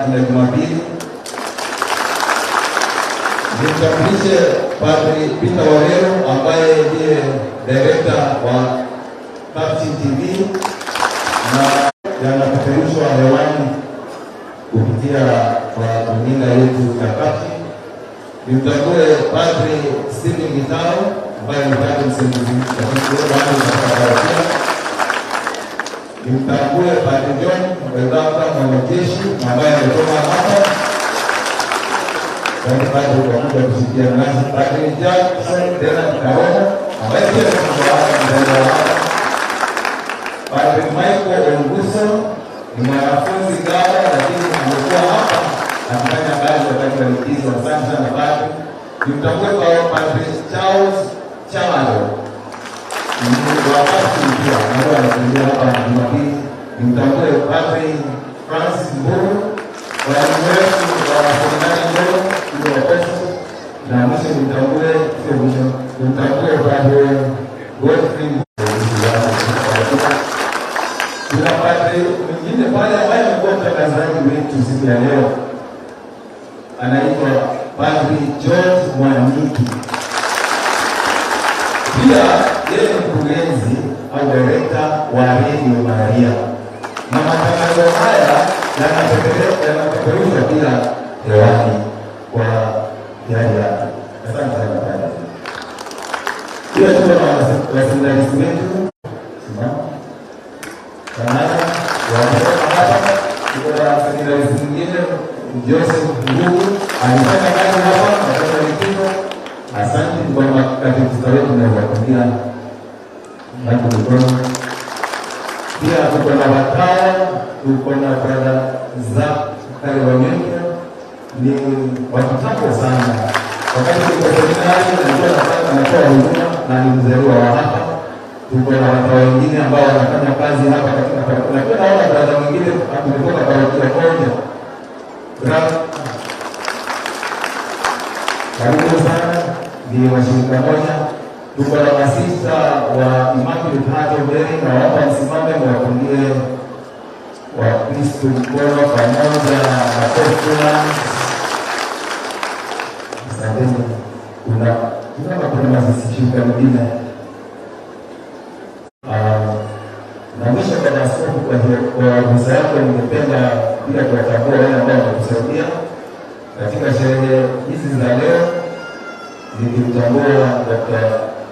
Na Jumapili. Nimtambulishe Padri Peter Waweru ambaye ndiye director wa Captain TV na yanapeperushwa hewani kupitia kwa runinga yetu ya Captain. Nimtambue Padri Stephen Gitao ambaye ni padri msaidizi katika parokia. Nimtambue Padri John Weganga, mwanajeshi ambaye ametoka hapa. Asante, Padri, kwa kuja kushirikiana nasi. Padri Jackson Bernard Karomo ambaye pia ni mzaliwa hapa. Padri Michael Onguso ni mwanafunzi Gawa, lakini amekuwa hapa akifanya kazi wakati wa likizo. Asante sana, Padri. Nimtambue kwa Padri Charles Chamalo ni wakati pia ambao anakuja hapa Jumapili. Nimtambue Padri Francis Mburu, walimu wetu wa seminari ndogo ile Wapeso, na mwisho nimtambue, sio mwisho, nimtambue Padre Godfrey. Kuna padre mwingine pale ambaye amekuwa mtangazaji wetu siku ya leo, anaitwa Padri George Mwaniki. Pia yeye ni mkurugenzi au director wa Radio Maria, na matangazo haya yanapeperushwa pia hewani kwa hiari yake. Asante sana, padre. Pia tuko na waseminaristi wetu, simama sanana, wametoka hapa. Tuko na seminaristi mwingine Joseph Ngugu alifanya kazi hapa wakati wa likizo. Asante kwa makatekista wetu na kuwapungia watu mikono. Pia tuko na watawa, tuko na brother Zakari Wanyonyo, ni wa kitambo sana. Wakati tuko seminari alikuwa anatoa huduma na ni mzaliwa wa hapa. Tuko na watawa wengine ambao wanafanya kazi hapa katika parokia. Lakini naona brother mwingine ametoka parokia moja. Brother, karibu sana, ni washirika moja. Tuko na masista wa Immaculate Heart of Mary, na waomba msimame mwapungie Wakristo mkono pamoja na postulants. Asanteni. Kuna masista wengine. Na mwisho, Bwana Askofu, kwa ruhusa yako, ningependa pia kuwatambua wale ambao wametusaidia katika sherehe hizi za leo, nikimtambua Dr.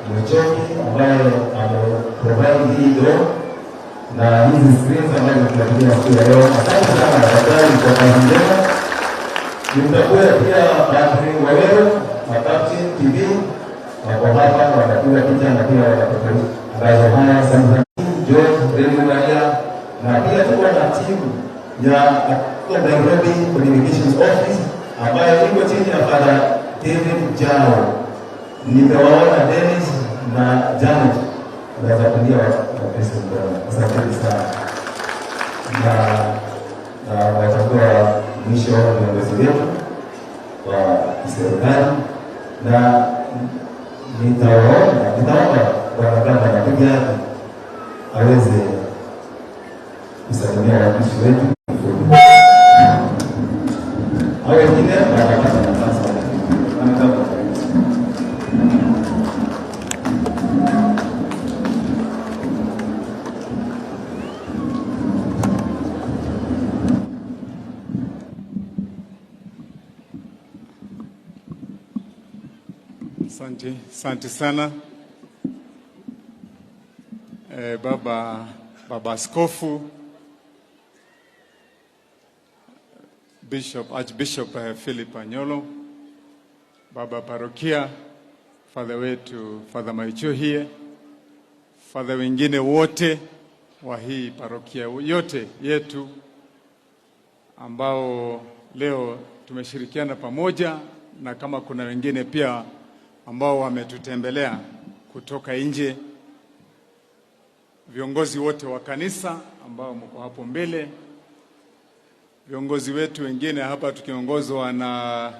Muchoki ambaye ameprovide hii door na hizi screens ambazo tunatumia siku ya leo. Asante sana, daktari, kwa kazi njema. Nimtambue pia Padri Waweru wa Captain TV, wako hapa wanapiga picha na pia wanapeperusha matangazo haya. Asante sana George Radio Maria, na pia tuko na timu ya Nairobi Communications Office ambayo iko chini ya Father David Jao. Nimewaona Dennis na Janet, naweza kulia Wakristo mkono. Asanteni sana na watakuwa mwisho viongozi wetu wa serikali na nitaomba Bwana Gavana peke yake aweze kusalimia Wakristo wetu, au wengine watapata nafasi. Bwana Gavana, karibu. Asante, asante sana, baba Askofu Bishop Archbishop Philip Anyolo, baba parokia, father wetu Father Maichuhie, father wengine wote wa hii parokia yote yetu ambao leo tumeshirikiana pamoja, na kama kuna wengine pia ambao wametutembelea kutoka nje, viongozi wote wa kanisa ambao mko hapo mbele, viongozi wetu wengine hapa tukiongozwa na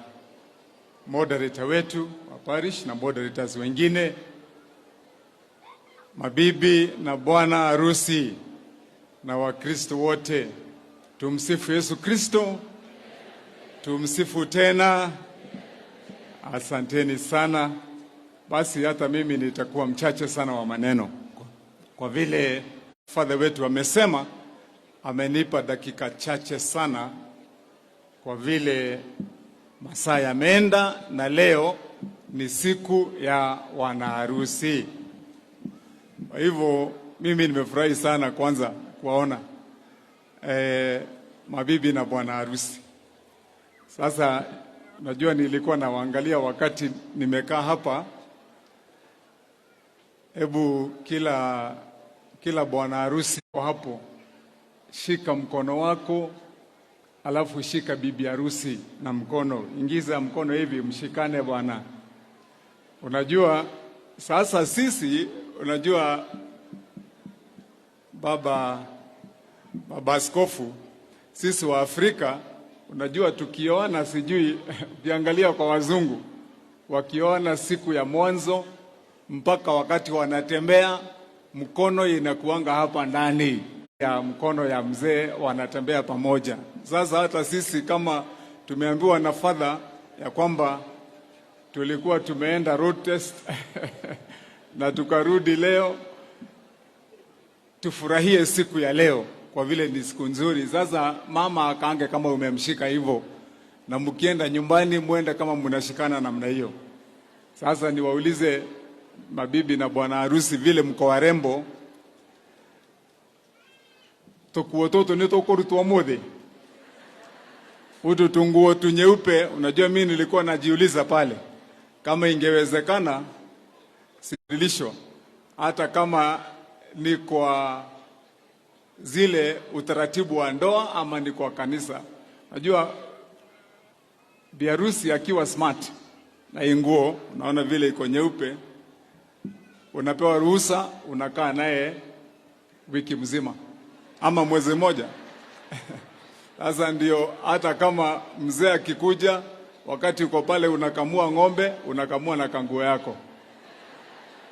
moderator wetu wa parish na moderators wengine, mabibi na bwana harusi na Wakristo wote, tumsifu Yesu Kristo. Tumsifu tena. Asanteni sana. Basi hata mimi nitakuwa mchache sana wa maneno, kwa vile father wetu amesema, amenipa dakika chache sana, kwa vile masaa yameenda na leo ni siku ya wanaharusi. Kwa hivyo mimi nimefurahi sana kwanza kuwaona mabibi na bwana harusi. Sasa najua nilikuwa nawaangalia wakati nimekaa hapa. Hebu kila bwana harusi hapo, shika mkono wako, alafu shika bibi harusi na mkono, ingiza mkono hivi, mshikane bwana. Unajua sasa sisi, unajua baba askofu, sisi wa Afrika, unajua tukioana, sijui ukiangalia kwa wazungu wakioana siku ya mwanzo mpaka wakati wanatembea, mkono inakuanga hapa ndani ya mkono ya mzee, wanatembea pamoja. Sasa hata sisi kama tumeambiwa na father ya kwamba tulikuwa tumeenda road test na tukarudi leo, tufurahie siku ya leo kwa vile ni siku nzuri. Sasa mama akaange kama umemshika hivyo, na mkienda nyumbani mwende kama mnashikana namna hiyo. Sasa niwaulize mabibi na bwana harusi, vile mko warembo, tukuo tutu ni tukurutwo muthi utu tunguo tunyeupe. Unajua, mimi nilikuwa najiuliza pale kama ingewezekana sibadilishwa hata kama ni kwa zile utaratibu wa ndoa ama ni kwa kanisa. Najua biharusi akiwa smart na hii nguo unaona vile iko nyeupe, unapewa ruhusa, unakaa naye wiki mzima ama mwezi mmoja. Sasa ndio hata kama mzee akikuja, wakati uko pale unakamua ng'ombe, unakamua na kanguo yako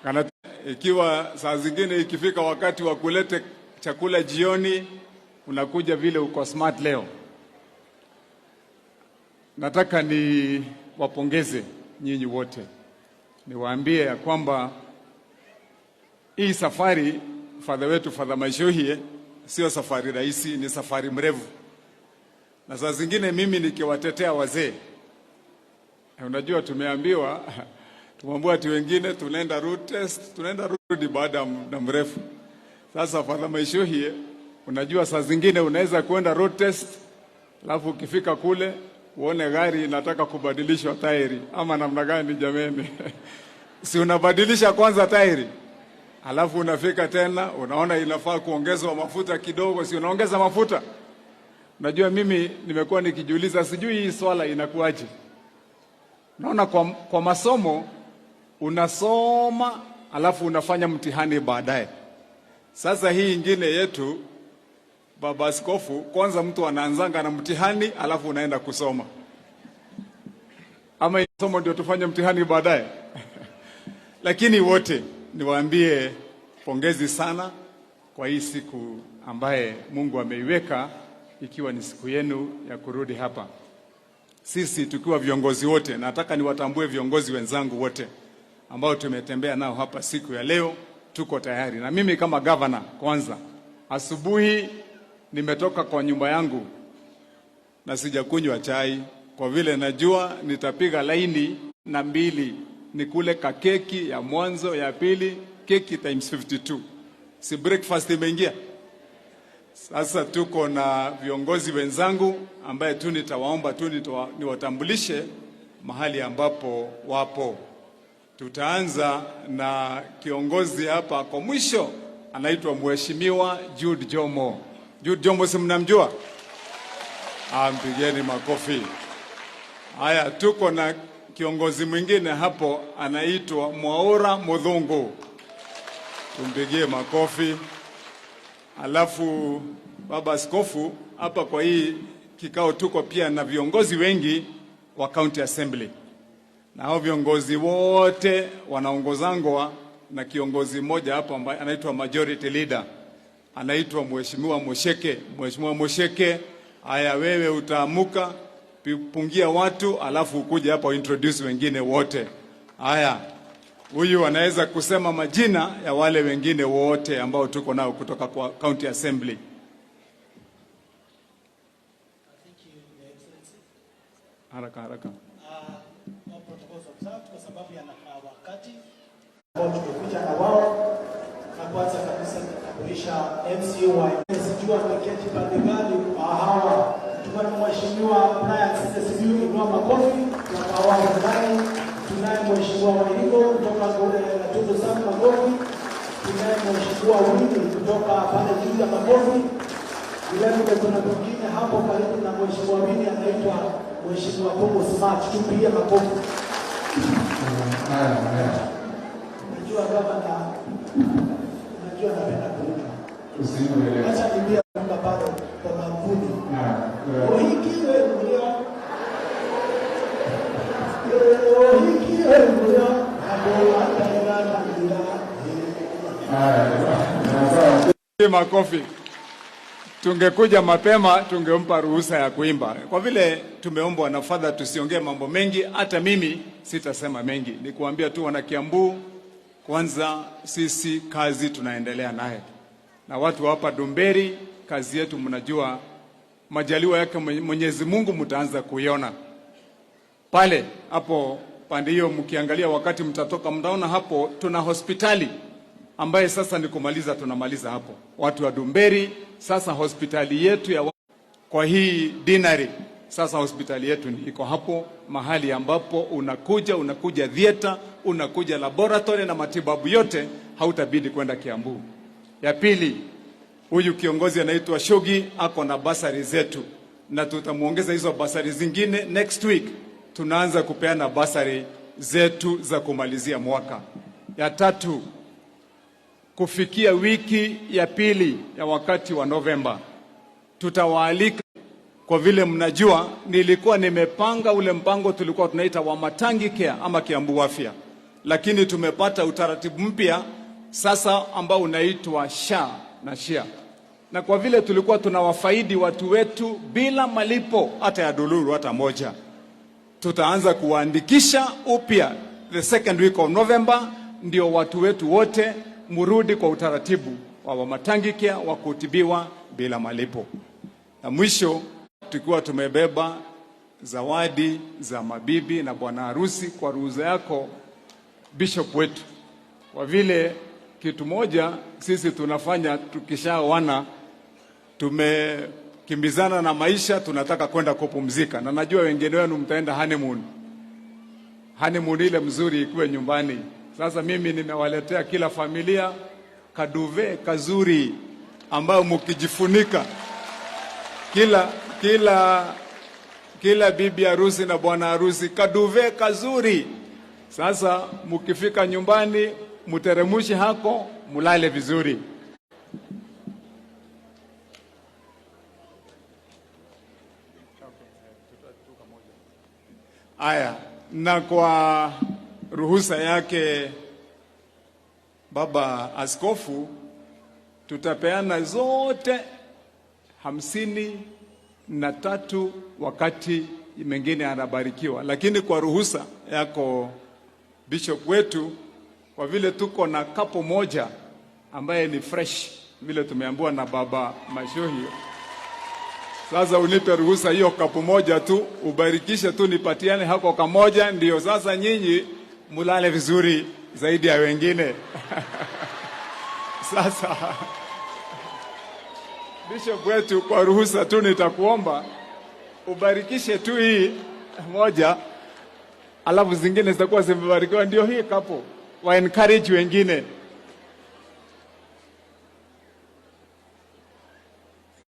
kana. Ikiwa saa zingine ikifika wakati wa kulete chakula jioni, unakuja vile uko smart leo. Nataka ni wapongeze nyinyi wote, niwaambie ya kwamba hii safari father wetu Father Maishohie sio safari rahisi, ni safari mrefu, na saa zingine mimi nikiwatetea wazee, unajua tumeambiwa ati wengine tunaenda road test, tunaenda rudi baada ya muda mrefu. Sasa Father Maishohie, unajua saa zingine unaweza kwenda road test, alafu ukifika kule uone gari inataka kubadilishwa tairi ama namna gani? Jameni, si unabadilisha kwanza tairi, alafu unafika tena unaona inafaa kuongezwa mafuta kidogo, si unaongeza mafuta? Unajua, mimi nimekuwa nikijiuliza, sijui hii swala inakuwaje. Naona kwa masomo unasoma alafu unafanya mtihani baadaye. Sasa hii ingine yetu, baba askofu, kwanza mtu anaanzanga na mtihani alafu unaenda kusoma, ama somo ndio tufanye mtihani baadaye? Lakini wote niwaambie pongezi sana kwa hii siku ambaye Mungu ameiweka ikiwa ni siku yenu ya kurudi hapa. Sisi tukiwa viongozi wote, nataka niwatambue viongozi wenzangu wote ambao tumetembea nao hapa siku ya leo, tuko tayari. Na mimi kama gavana, kwanza asubuhi nimetoka kwa nyumba yangu na sijakunywa chai kwa vile najua nitapiga laini na mbili nikule kakeki ya mwanzo ya pili, keki times 52, si breakfast imeingia. Sasa tuko na viongozi wenzangu ambaye tu nitawaomba tu niwatambulishe mahali ambapo wapo. Tutaanza na kiongozi hapa kwa mwisho, anaitwa Mheshimiwa Jude Jomo. Jude Jomo, si mnamjua? Ampigeni makofi. Haya, tuko na kiongozi mwingine hapo anaitwa Mwaura Mudhungu, tumpigie makofi. Alafu baba askofu, hapa kwa hii kikao tuko pia na viongozi wengi wa county assembly, na hao viongozi wote wanaongozangwa na kiongozi mmoja hapo ambaye anaitwa majority leader, anaitwa Mheshimiwa Mosheke. Mheshimiwa Mosheke, haya wewe utaamuka. Pungia watu alafu ukuje hapa introduce wengine wote. Haya, huyu anaweza kusema majina ya wale wengine wote ambao tuko nao kutoka kwa County Assembly. Thank you, Your Excellency. Haraka haraka. All protocols observed kwa sababu ya wakati ambao tumekuja na wao, na kwanza kabisa nitambulisha MCA wa, sijua ameketi pande gani kwa hawa. Tuko na Mheshimiwa Brian Simiyu, inua makofi na kwa wao ndani. Tunaye Mheshimiwa Wairiko kutoka Gatundu South, makofi. Tunaye Mheshimiwa Winnie kutoka pale Juja, makofi. Vile vile kuna mwingine hapo karibu na Mheshimiwa Winnie anaitwa Mheshimiwa Bongo Smart, tupigie makofi. Unajua kama na unajua napenda kuruka. Acha niambie kuruka pale kwa mavuni. Ohikiwe mlio. Ohikiwe mlio. Abo ataenda tangira. Makofi. Tungekuja mapema tungempa ruhusa ya kuimba. Kwa vile tumeombwa na Father tusiongee mambo mengi, hata mimi sitasema mengi. Ni kuambia tu wana Kiambu, kwanza sisi kazi tunaendelea naye, na watu wa hapa Ndumberi, kazi yetu mnajua, majaliwa yake Mwenyezi Mungu mtaanza kuiona pale hapo pande hiyo. Mkiangalia wakati mtatoka, mtaona hapo tuna hospitali ambaye sasa ni kumaliza, tunamaliza hapo. Watu wa Ndumberi, sasa hospitali yetu ya kwa hii deanery, sasa hospitali yetu iko hapo mahali ambapo unakuja theater, unakuja laboratory na matibabu yote, hautabidi kwenda Kiambu. Ya pili, huyu kiongozi anaitwa Shogi ako na bursary zetu na tutamuongeza hizo bursary zingine next week. Tunaanza kupeana bursary zetu za kumalizia mwaka. Ya tatu, kufikia wiki ya pili ya wakati wa Novemba tutawaalika, kwa vile mnajua nilikuwa nimepanga ule mpango tulikuwa tunaita wa Matangi Care ama Kiambu Afya, lakini tumepata utaratibu mpya sasa ambao unaitwa SHA na SHIA, na kwa vile tulikuwa tunawafaidi watu wetu bila malipo hata ya ndururu hata moja, tutaanza kuwaandikisha upya the second week of November, ndio watu wetu wote murudi kwa utaratibu wa Wamatangi Care wa kutibiwa bila malipo. Na mwisho, tukiwa tumebeba zawadi za mabibi na bwana harusi kwa ruhusa yako Bishop wetu, kwa vile kitu moja sisi tunafanya tukishaoana, tumekimbizana na maisha, tunataka kwenda kupumzika, na najua wengine wenu mtaenda honeymoon. Honeymoon ile mzuri ikuwe nyumbani. Sasa mimi nimewaletea kila familia kaduvet kazuri ambayo mkijifunika kila bibi harusi na bwana harusi kaduvet kazuri. Sasa mkifika nyumbani mteremushe hako mulale vizuri. Aya, na kwa ruhusa yake Baba Askofu, tutapeana zote 53 wakati mengine anabarikiwa, lakini kwa ruhusa yako Bishop wetu, kwa vile tuko na couple moja ambaye ni fresh vile tumeambiwa na Baba Mashohi. Sasa unipe ruhusa hiyo couple moja tu, ubarikishe tu, nipatiane hako kamoja, ndio sasa nyinyi mulale vizuri zaidi ya wengine. Sasa Bishop wetu, kwa ruhusa tu nitakuomba ubarikishe tu hii moja, alafu zingine zitakuwa zimebarikiwa. Ndio hii couple wa encourage wengine.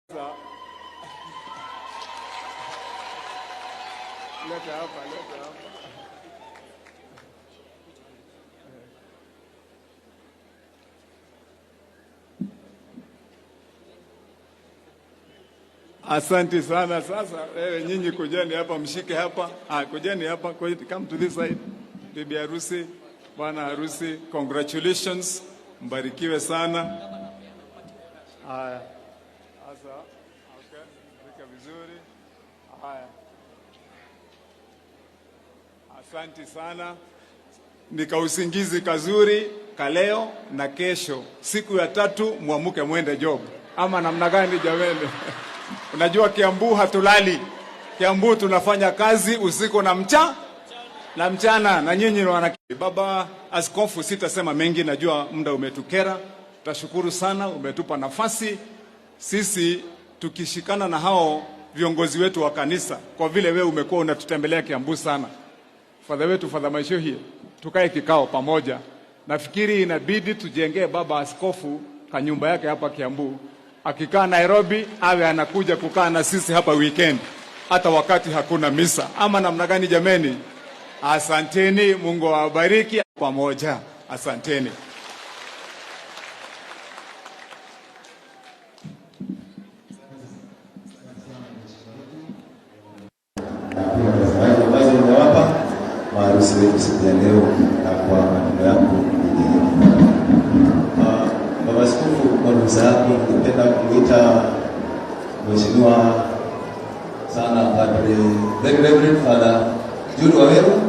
Sasa, leta hapa, leta hapa. Asante sana. Sasa wewe nyinyi kujeni hapa, mshike hapa. Ah, kujeni hapa, come to this side. Bibi harusi, bwana harusi, congratulations. Mbarikiwe sana. Haya. Sasa, okay, weka vizuri. Haya. Asante sana. Ni kausingizi kazuri kaleo na kesho siku ya tatu muamuke mwende job, ama namna gani jameni? Unajua Kiambu hatulali. Kiambu tunafanya kazi usiku na mchana, na nyinyi ni wana Baba Askofu, sitasema mengi, najua muda umetukera. Tashukuru sana, umetupa nafasi sisi tukishikana na hao viongozi wetu wa kanisa, kwa vile wewe umekuwa unatutembelea Kiambu sana, Father wetu Father Maishuhie, tukae kikao pamoja. Nafikiri inabidi tujengee baba askofu kanyumba yake hapa Kiambu. Akikaa Nairobi awe anakuja kukaa na sisi hapa weekend, hata wakati hakuna misa, ama namna gani jameni? Asanteni, Mungu awabariki pamoja. Asanteni. Na pia kwa zawadi ambazo umewapa maharusi wetu siku ya leo na kwa maneno yako yenye. Baba Askofu, kwa ruhusa yako ningependa kumuita Mheshimiwa sana Padre Very Reverend Father Jude Waweru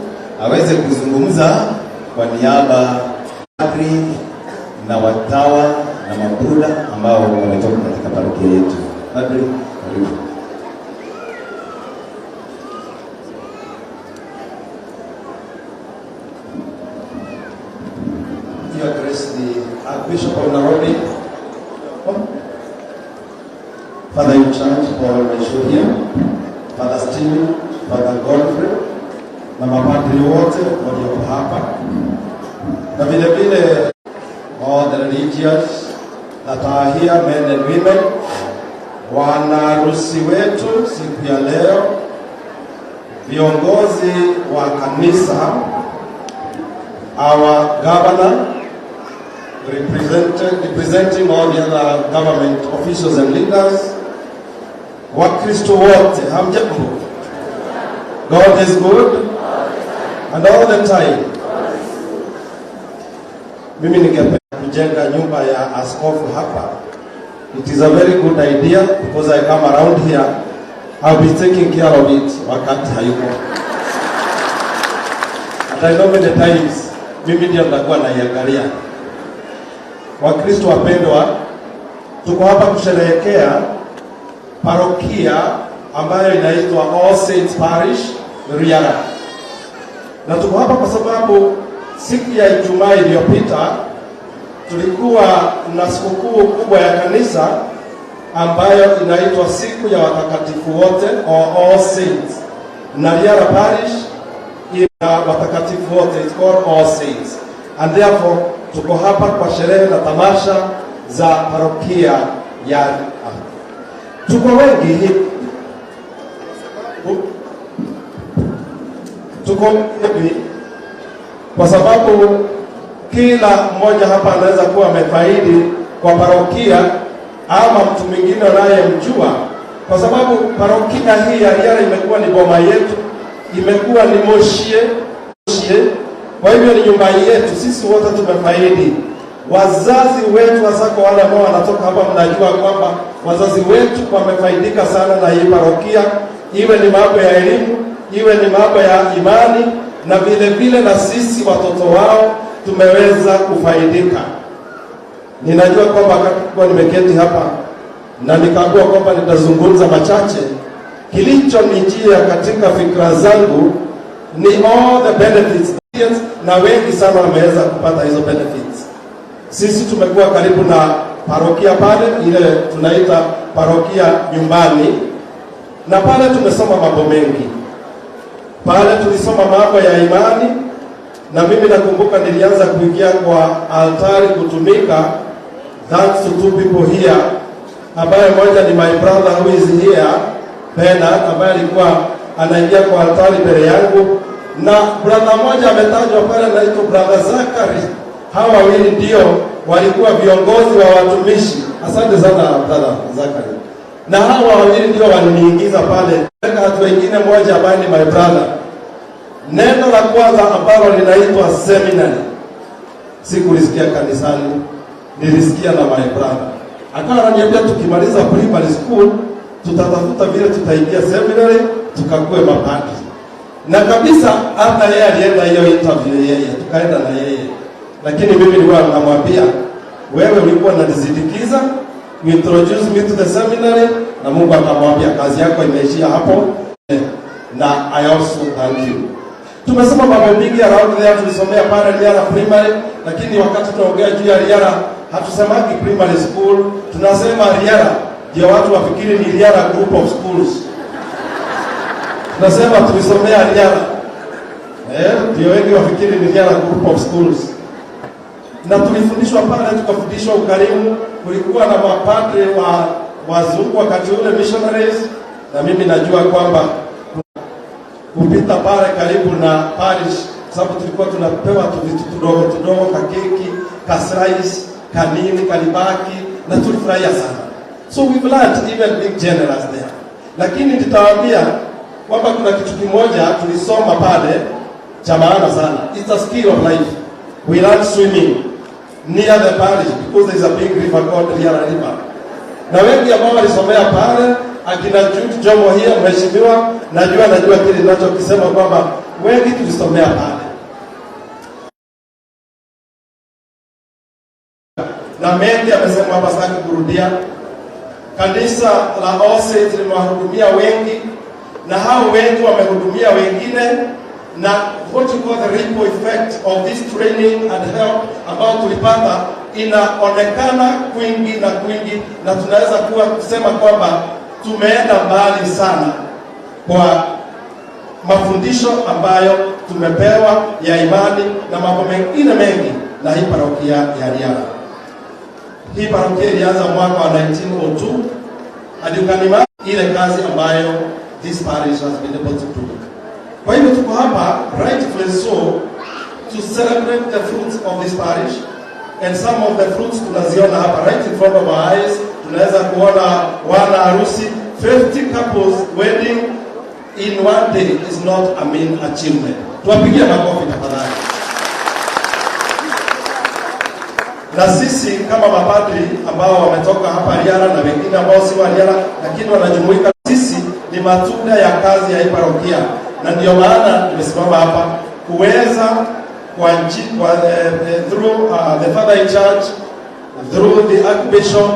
aweze kuzungumza kwa niaba padri na watawa na mabruda ambao wametoka katika parokia yetu. Padri, karibu. Your Grace, the Archbishop of Nairobi, Father in charge Paul Maishuhia, Father Stephen, Father Godfrey na mapadri wote walioko hapa, na vile vile all the religious that are here, men and women, wanaharusi wetu siku ya leo, viongozi wa kanisa, our governor representing all the other government officials and leaders, Wakristo wote, hamjambo? God is good and all the time. Mimi ningependa kujenga nyumba ya askofu hapa. It is a very good idea because I come around here, I'll be taking care of it wakati hayuko. And I know many times mimi ndio nitakuwa naiangalia. Wakristo wapendwa, tuko hapa kusherehekea parokia ambayo inaitwa All Saints Parish Riara. Na tuko hapa kwa sababu siku ya Ijumaa iliyopita tulikuwa na sikukuu kubwa ya kanisa ambayo inaitwa siku ya watakatifu wote or All Saints. Na Riara Parish ina watakatifu wote, it's called All Saints. And therefore tuko hapa kwa sherehe na tamasha za parokia ya. Tuko wengi hivi. Tuko hivi kwa sababu kila mmoja hapa anaweza kuwa amefaidi kwa parokia ama mtu mwingine anayemjua, kwa sababu parokia hii ya Riara imekuwa ni boma yetu, imekuwa ni moshie moshie. Kwa hivyo ni nyumba yetu, sisi wote tumefaidi. Wazazi wetu, hasa kwa wale ambao wanatoka hapa, mnajua kwamba wazazi wetu wamefaidika sana na hii parokia, iwe ni mambo ya elimu, iwe ni mambo ya imani, na vile vile na sisi watoto wao tumeweza kufaidika. Ninajua kwamba wakati kwa nimeketi hapa na nikaambiwa kwamba nitazungumza machache, kilichonijia katika fikra zangu ni all the benefits, na wengi sana wameweza kupata hizo benefits. Sisi tumekuwa karibu na parokia pale, ile tunaita parokia nyumbani, na pale tumesoma mambo mengi. Pale tulisoma mambo ya imani, na mimi nakumbuka nilianza kuingia kwa altari kutumika thanks to two people here, ambaye mmoja ni my brother who is here, Bernard, ambaye alikuwa anaingia kwa altari mbele yangu, na brother mmoja ametajwa pale anaitwa brother Zachary. Hawa wawili ndio walikuwa viongozi wa watumishi. Asante sana brother Zachary. Na hawa wawili ndio waliniingiza pale. Watu wengine, mmoja ambaye ni my brother. Neno la kwanza ambalo linaitwa seminary sikulisikia kanisani, nilisikia na my brother. Akawa ananiambia tukimaliza primary school tutatafuta vile tutaingia seminary tukakue mapadri. Na kabisa hata yeye alienda hiyo interview yeye, tukaenda na yeye, lakini mimi nilikuwa namwambia, wewe ulikuwa unanisindikiza, you introduce me to the seminary, na Mungu akamwambia kazi yako imeishia hapo, na I also thank you. Tumesema mambo mingi around there, tulisomea pale Riara Primary, lakini wakati tunaongea juu ya Riara hatusemaki primary school, tunasema Riara ndio watu wafikiri ni Riara Group of Schools. Tunasema tulisomea Riara, ndio wengi wafikiri ni Riara Group of Schools. Na tulifundishwa pale, tukafundishwa ukarimu. Kulikuwa na mapadre wa wazungu wakati ule, missionaries, na mimi najua kwamba kupita pale karibu na parish, sababu tulikuwa tunapewa tu vitu tudogo tudogo, kakeki, kaslice, kanini, kalibaki, na tulifurahia sana. So we've learned even being generous there. Lakini nitawaambia kwamba kuna kitu kimoja tulisoma pale cha maana sana. It's a skill of life. We learned swimming near the parish because there is a big river called Riara River. Na wengi ambao walisomea pale, akina Jude Jomo here, mheshimiwa, najua kile ninachokisema kwamba wengi tulisomea pale. Na mengi amesema hapa, sitaki kurudia. Kanisa la All Saints limewahudumia wengi, na hao wengi wamehudumia wengine, na what you call the ripple effect of this training and help ambao tulipata inaonekana kwingi na kwingi, na tunaweza kuwa kusema kwamba tumeenda mbali sana kwa mafundisho ambayo tumepewa ya imani na mambo mengine mengi na hii parokia ya Riara. Hii parokia ilianza mwaka wa 1902, and you can imagine ile kazi ambayo this parish has been able to do. Kwa hivyo tuko hapa rightfully so to celebrate the fruits of this parish, and some of the fruits tunaziona hapa right in front of our eyes. Tunaweza kuona wana harusi, 50 couples wedding in one day is not a mean achievement. Tuwapigie makofi tafadhali. Na sisi kama mapadri ambao wametoka hapa Riara na wengine ambao si wa Riara lakini wanajumuika, sisi ni matunda ya kazi ya hii parokia, na ndio maana nimesimama hapa kuweza kwa nchi, kwa, through the father in charge, through the archbishop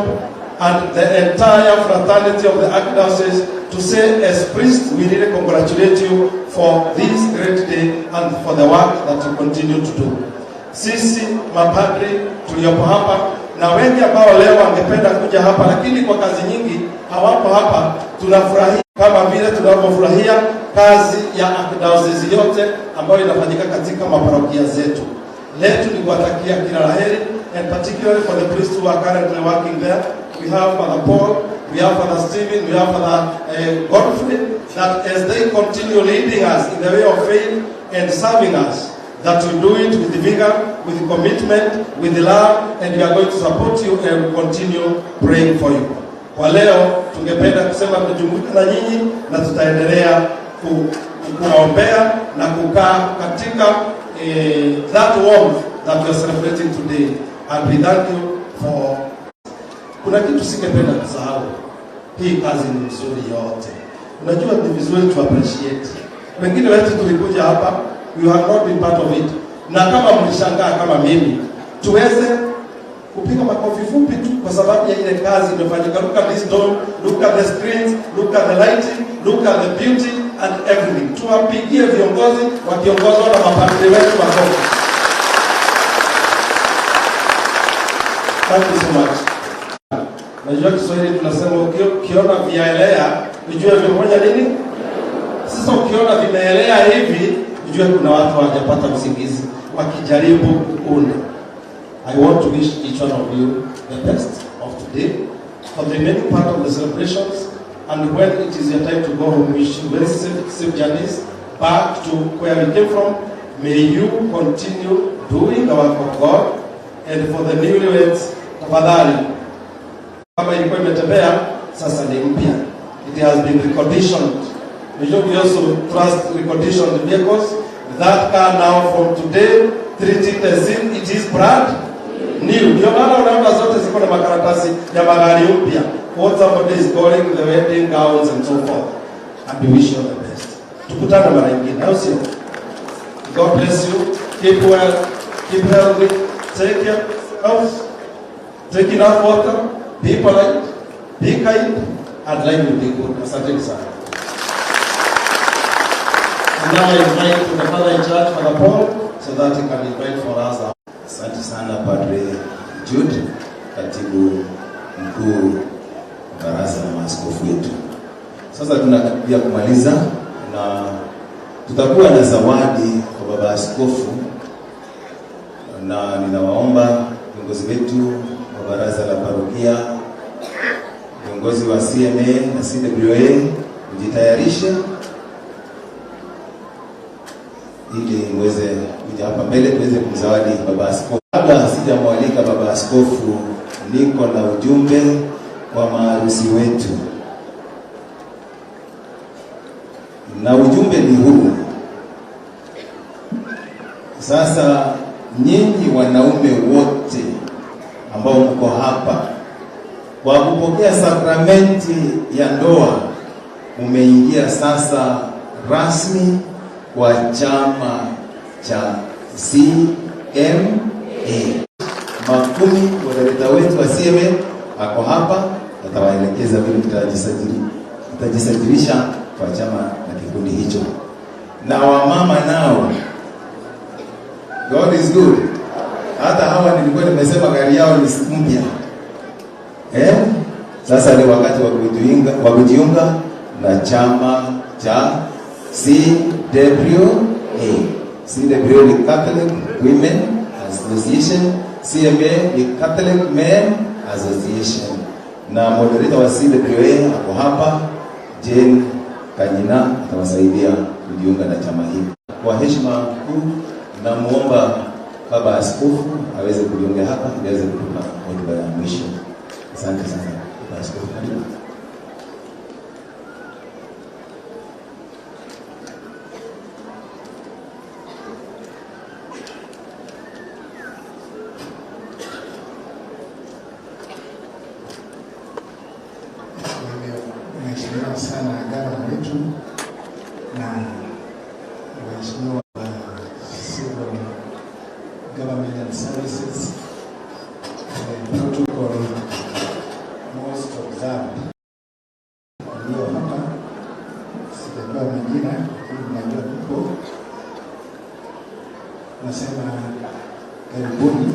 and the entire fraternity of the archdiocese to say, as priests, we really congratulate you for this great day and for the work that you continue to do. Sisi mapadri tuliopo hapa na wengi ambao leo wangependa kuja hapa lakini kwa kazi nyingi hawapo hapa, tunafurahia kama vile tunavyofurahia kazi ya archdiocese yote ambayo inafanyika katika maparokia zetu. Letu ni kuwatakia kila la heri, and particularly for the priests who are currently working there. We have Father Paul, we have Father Stephen, we have Father Godfrey, that as they continue leading us in the way of faith and serving us, that you do it with vigor, with commitment, with love, and we are going to support you and continue praying for you. Kwa leo tungependa kusema tumejumuika na nyinyi na tutaendelea kuwaombea na kukaa katika that warmth that we are celebrating today, and we thank you for. Kuna kitu singependa kusahau. Hii kazi ni nzuri yote. Unajua ni vizuri tu appreciate. Wengine wetu tulikuja hapa, we have not been part of it. Na kama mlishangaa kama mimi, tuweze kupiga makofi fupi tu kwa sababu ya ile kazi imefanyika. Look at this dome, look at the screens, look at the lighting, look at the beauty and everything. Tuwapigie viongozi wakiongozwa na mapadri wetu makofi. Thank you so much. Najua Kiswahili tunasema ukiona viaelea ujue vimefanya nini? Sasa ukiona vimeelea hivi ujue kuna watu hawajapata usingizi wakijaribu kuunda. I want to wish each one of you the best of today for the remaining part of the celebrations, and when it is your time to go home, wish you very safe journeys back to where we came from. May you continue doing the work of God, and for the newlyweds, tafadhali, kama ilikuwa imetembea sasa ni mpya. It has been reconditioned. We also trust reconditioned vehicles. That car now from today, treat it as if it is brand new. Ndio maana unaona zote ziko na makaratasi ya magari mpya. What somebody is calling the wedding gowns and so forth. And we wish you all the best. Tukutane mara nyingine, au sio? God bless you. Keep well, keep healthy, take care of yourself, take enough water, be polite, be kind, and life will be good. Asanteni sana. And now I invite the father in charge, Father Paul, so that he can invite for us. Asante sana Padre Jude, katibu mkuu wa baraza la maaskofu wetu. Sasa tunakaribia kumaliza na tutakuwa na zawadi kwa baba askofu, na ninawaomba viongozi wetu wa baraza la parokia, viongozi wa CMA na CWA mjitayarishe ili muweze kuja hapa mbele tuweze kumzawadi baba askofu. Kabla sijamwalika baba askofu, niko na ujumbe kwa maharusi wetu, na ujumbe ni huu. Sasa nyinyi wanaume wote ambao mko hapa, kwa kupokea sakramenti ya ndoa, umeingia sasa rasmi kwa chama cha CMA. Makumi moderator wetu wa CMA ako hapa, atawaelekeza vile mtajisajilisha kwa chama na kikundi hicho. Na wamama nao, God is good. Hata hawa nilikuwa nimesema gari yao ni mpya, eh? Sasa ni wakati wa kujiunga na chama cha CWA. CWA ni Catholic Women Association, CMA ni Catholic Men Association. Na moderator wa CWA ako hapa, Jane Kanyina atawasaidia kujiunga na chama hiki. Kwa heshima kuu namuomba Baba Askofu aweze kujiongea hapa ili aweze kutupa hotuba ya mwisho. Asante sana Baba Askofu. Karibu. Kwa hivyo mheshimiwa sana gavana wetu na waheshimiwa wa Civil Government and Services, protocol most observed walio hapa, sijajua majina lakini najua mko. Nasema karibuni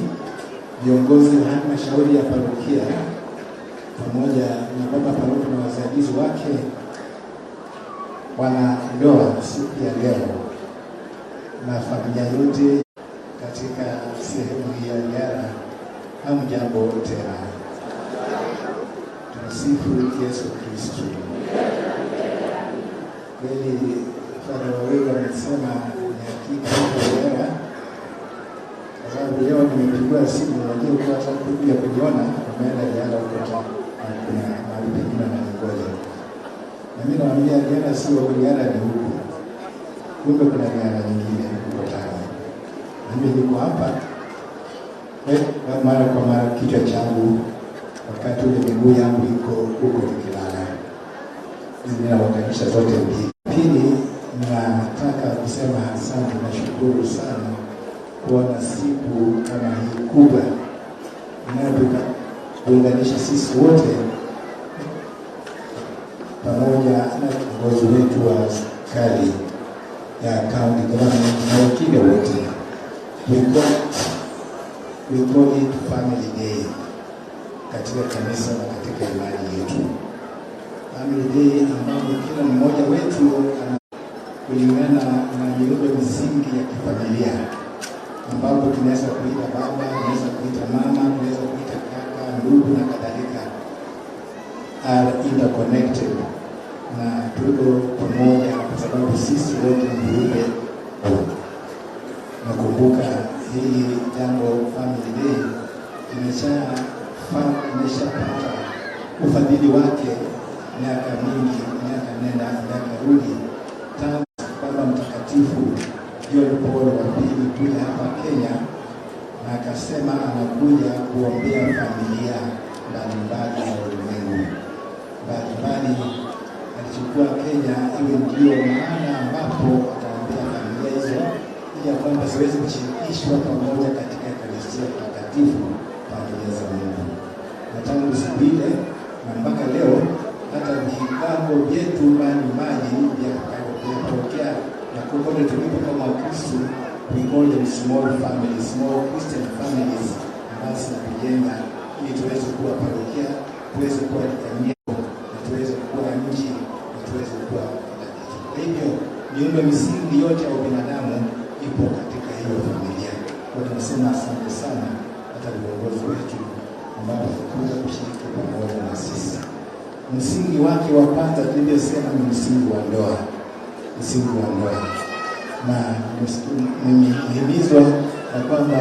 viongozi wa halmashauri ya parokia pamoja na baba paroko na wasaidizi wake wana ndoa siku ya leo na familia yote katika sehemu hii ya ziara. Hamjambo tena, tumsifu Yesu Kristo. Kweli Padre wawili wamesema ni hakika huko ziara, kwa sababu leo nimepigiwa simu, waliokuwa hata kuja kuniona wameenda ziara huko na kuna mahali pengine wanangoja, na mimi nawaambia ziara sio ziara, ni huku, kumbe kuna ziara nyingine huko Tanga. Na mimi niko hapa mara kwa mara, kichwa changu wakati ule miguu yangu iko huko nikilala, ninaunganisha zote mbili. Pili, nataka kusema asante, nashukuru sana kuona siku kama hii kubwa inayotuunganisha sisi wote pamoja na viongozi wetu wa serikali ya county government na wengine wote. We call it Family Day katika kanisa na katika imani yetu. Family Day ambapo kila mmoja wetu ana kulingana na miundo misingi ya kifamilia, ambapo tunaweza kuita baba, tunaweza kuita mama, tunaweza kuita kaka, ndugu na kadhalika, are interconnected na tuko pamoja kwa sababu sisi wote ni viumbe. Nakumbuka hili jambo Family Day imeshapata ufadhili wake miaka mingi, miaka nenda miaka rudi, tangu Baba Mtakatifu John Paul wa pili kuja hapa Kenya, na akasema anakuja kuombea familia mbalimbali za ulimwengu mbalimbali. Alichukua Kenya iwe ndio maana ambapo akaombea familia hizo ili ya kwamba ziweze kushirikishwa pamoja katika Ekaristia Takatifu, familia za Mungu. Na tangu siku ile na mpaka leo hata vigango vyetu mbalimbali vya parokia na kokote tulipo kama Wakristo, we call them small families, small Christian families ambazo zinatujenga ili tuweze kuwa parokia, tuweze kuwa dekania na tuweze kuwa nchi na tuweze kuwa kila kitu. Kwa hivyo miundo misingi yote ya ubinadamu ipo katika hiyo familia. Kwa tunasema asante sana hata viongozi wetu ambao wamekuja kushiriki pamoja na sisi. Msingi wake wa kwanza tulivyosema ni msingi wa ndoa, msingi wa ndoa, na nimehimizwa ya kwamba